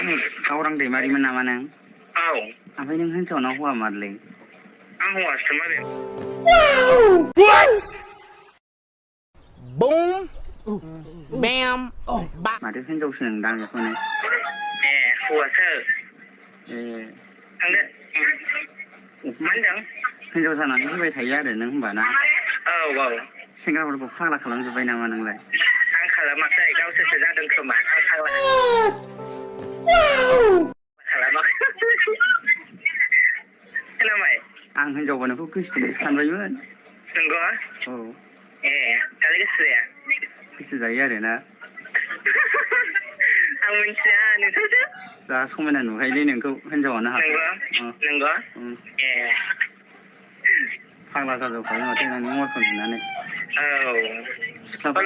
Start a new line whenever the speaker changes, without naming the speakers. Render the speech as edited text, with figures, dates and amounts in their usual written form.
गावरां दैमारिमोन नामा नों?
औ।
ओमफ्राय नों हिनजावना हौवा मारलै?
आं हौवासोमोन।
Boom, bam, bam.
माथो हिनजावसो नोंदां बेखौनो?
ए हौवासो।
ए
थांदो। मा होनदों?
हिनजाव जानानै फैबाय थायो आरो नों होमबा ना?
औ औ।
सेंग्राफोरखौ फाग्ला खालामजोब्बाय नामा नोंलाय?
आं खालामाखै गावसोरसो जादों खोमा आं फाग्ला खालामाखै। खोनाबाय?
आं हिनजावबा नोंखौ गोसथोनोसो सानबायमोन।
नंगौ?
औ।
ए दालाय गोसो जाया?
गोसो जायो आरो ना?
आं मिथिया नोंसोरसो।
जा समायना नुखायोलै नोंखौ हिनजावानो
नंगौ? नंगौ? ए।
फाग्ला जाजोबखाबाय माथो नोंनि महरखौ नुनानै।
औ।
सिख्लाफोर